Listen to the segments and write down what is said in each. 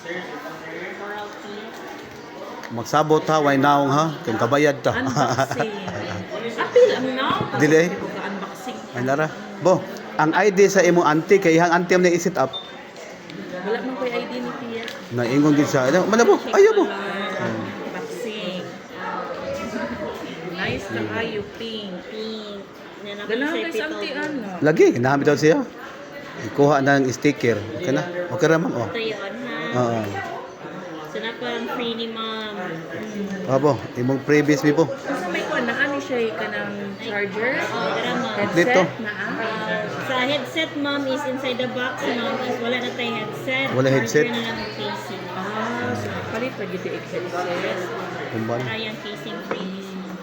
Coral pink. Magsabot ha, way naong ha, kay kabayad ta. Unboxing. Apil ang now. Dili, eh. Unboxing. Ay nara. Bo, ang ID sa imong auntie kay ihang auntie man i-set up. Wala man ko'y ID ni Tia. Naingon gid siya. Ano, malabo. Ayaw mo. Unboxing. Nice na kayo, pink. Pink. Yan ako Ganahan sa kay sa auntie ano. Lagi, ginahamit daw siya. Ikuha na ang sticker. Okay na? Okay ra, ma'am. Oh. Ito yun, ha? Oo. So, na parang free ni ma'am. Abo, imong previous mi po. Unsa may kuan naa ni siya kanang charger? Oh, tara, ma'am. Headset Dito. naa. Sa headset, ma'am, is inside the box, ma'am, is wala na tayo headset. Wala headset. Charger na lang ang casing. Ah, so kapalit pa gyud ang headset. Kumban. Kaya ang casing freebies, ma'am.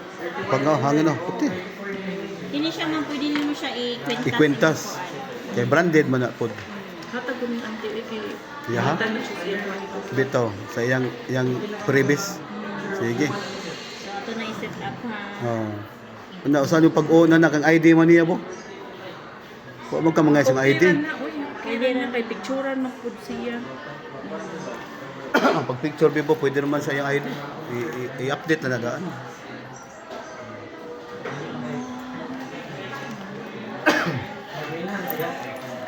Pag oh, hangin oh, puti. Kini siya, ma'am, pwede nimo siya i-kwintas. Ikwentas. Kay branded man na pod. Hatag ko ning auntie eh, kay Yeah, ha? Tan na siya sa iyang Bitaw sa iyang iyang previous. Sige. So, ito na i-set up, ha? Oh. Una usan yung pag-una na kang ID man niya bo. Wa mo ka mga isang Okay ID. ra na, uy. Okay ra na kay picturean man pud siya. Pag picture bibo pwede naman sa iyang ID. I-update na na daan.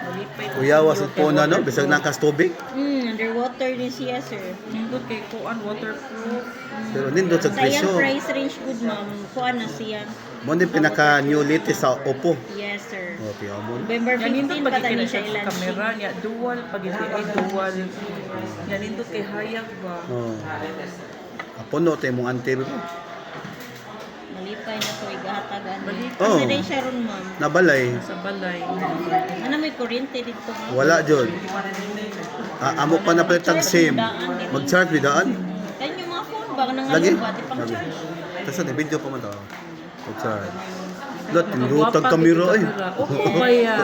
Malipay ko Kuyawa sa sa puna no, bisag nakas tubig. Underwater din siya, sir. Nindot kay kuan waterproof. Pero nindot sa Sa iyang presyo. price range good, ma'am. Kuan na siya. Mo ni pinaka new latest sa Oppo. Yes, sir. Oh, piya mo. November Yan nindot 15 pag pa tani na siya siya sa i-launching. camera niya dual pag ay dual. Yan nindot kay hayag ba. Oh. Apuno tayo mong auntie bibo. Malipay na ko igahatagan. Malipay. Oh. Asa din siya ron, ma'am? Nabalay. Sa balay. Ano may kuryente dito, ma'am? Wala jud. Ah, amo pa na palitag SIM. Mag-charge bidaan. Kan yung mga phone ba nang Lagi. ano ba di pang Lagi. charge. Tapos na video pa man to. Mag-charge. Lot, tinutag kamera ay. Opo baya.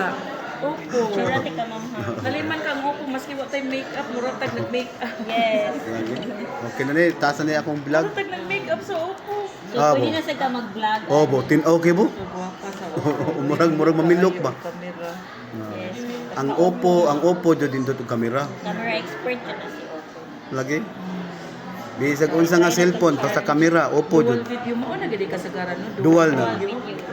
Opo. Sure ate ka, ma'am, ha. Naliman ka ang opo maski wa tay makeup, murag tag nag-makeup. Yes. Lagi. Okay na ni, taas na ni akong vlog. Murag tag nag-makeup sa opo. So Ah, pwede bo. na sa ka mag-vlog. Oh, bo, tin okay bo. So gwapa sa opo. Murag murag mamilok ba. Kamera. Yes. Ang Oppo jud din og kamera. Camera expert ka na si Oppo. Lagi. Bisag unsa nga cellphone basta kamera Oppo Dual jud. video mo na gid kasagaran no. Dual na. Dual video.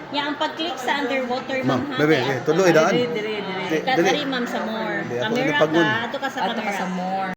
Ya, ang pag-click sa underwater, Ma'am, ma'am, ha. bebe, kay eh, tuloy daan. Dire dire dire. Dili. Dali, ma'am, sa more. Di, ako Camera napagun. ka, ato ka sa Ato ka camera. sa more.